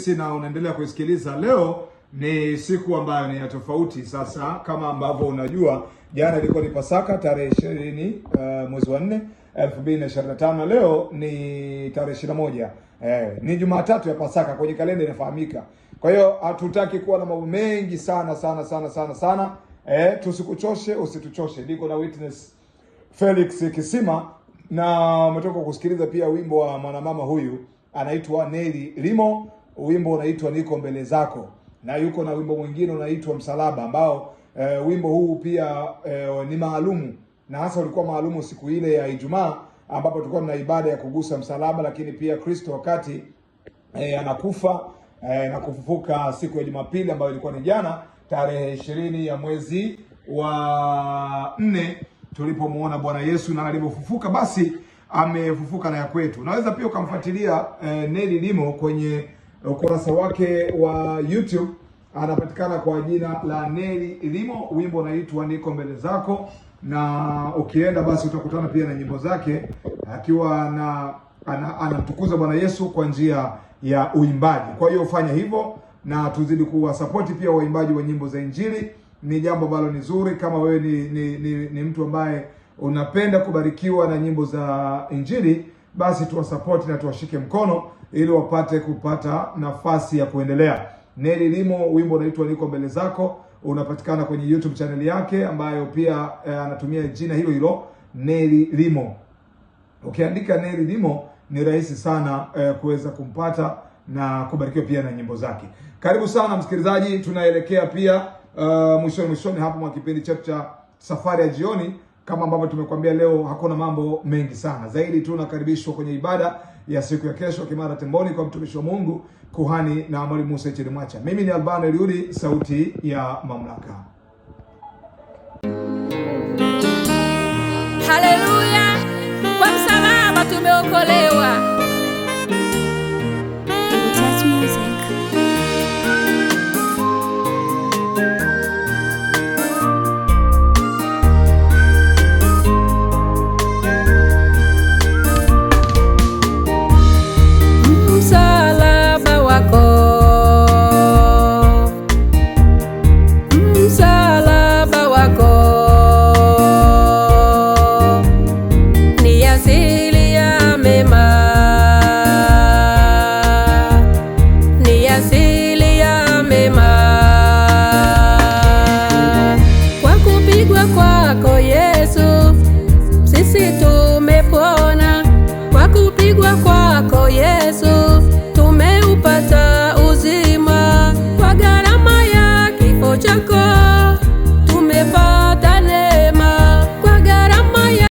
sisi na unaendelea kuisikiliza. Leo ni siku ambayo ni ya tofauti. Sasa kama ambavyo unajua, jana ilikuwa ni Pasaka tarehe 20 mwezi wa 4 2025. Leo ni tarehe 21, ni Jumatatu ya Pasaka kwenye kalenda inafahamika. Kwa hiyo hatutaki kuwa na mambo mengi sana sana sana sana sana. Tusikuchoshe, usituchoshe. Niko na Witness Felix Kisima na umetoka kusikiliza pia wimbo wa mwanamama huyu anaitwa Nelly Limo, wimbo unaitwa Niko Mbele Zako, na yuko na wimbo mwingine unaitwa Msalaba, ambao wimbo huu pia ni maalumu na hasa ulikuwa maalumu siku ile ya Ijumaa ambapo tulikuwa tuna ibada ya kugusa msalaba, lakini pia Kristo wakati anakufa na kufufuka siku ya Jumapili ambayo ilikuwa ni jana tarehe 20 ya mwezi wa 4 tulipomuona Bwana Yesu na alipofufuka, basi amefufuka na ya kwetu. Unaweza pia ukamfuatilia Nelly Limo kwenye ukurasa wake wa YouTube, anapatikana kwa jina la Nelly Limo, wimbo unaitwa Niko Mbele Zako, na ukienda basi utakutana pia na nyimbo zake akiwa na anamtukuza Bwana Yesu kwa njia ya uimbaji. Kwa hiyo fanya hivyo na tuzidi kuwasapoti pia waimbaji wa nyimbo za Injili. Ni jambo ambalo ni zuri. Kama wewe ni mtu ambaye unapenda kubarikiwa na nyimbo za Injili, basi tuwasapoti na tuwashike mkono ili wapate kupata nafasi ya kuendelea. Nelly Limo, wimbo unaitwa Niko Mbele Zako, unapatikana kwenye YouTube channel yake ambayo pia anatumia jina hilo hilo Nelly Limo. Ukiandika Nelly Limo ni rahisi sana kuweza kumpata na kubarikiwa pia na nyimbo zake. Karibu sana msikilizaji, tunaelekea pia mwishoni mwishoni hapo mwa kipindi chetu cha safari ya jioni. Kama ambavyo tumekuambia, leo hakuna mambo mengi sana zaidi tu, nakaribishwa kwenye ibada ya siku ya kesho Kimara Temboni kwa mtumishi wa Mungu kuhani na mwalimu Musa Mwacha. Mimi ni Albano Eliudi, sauti ya mamlaka. Haleluya! Kwa msalaba tumeokolewa.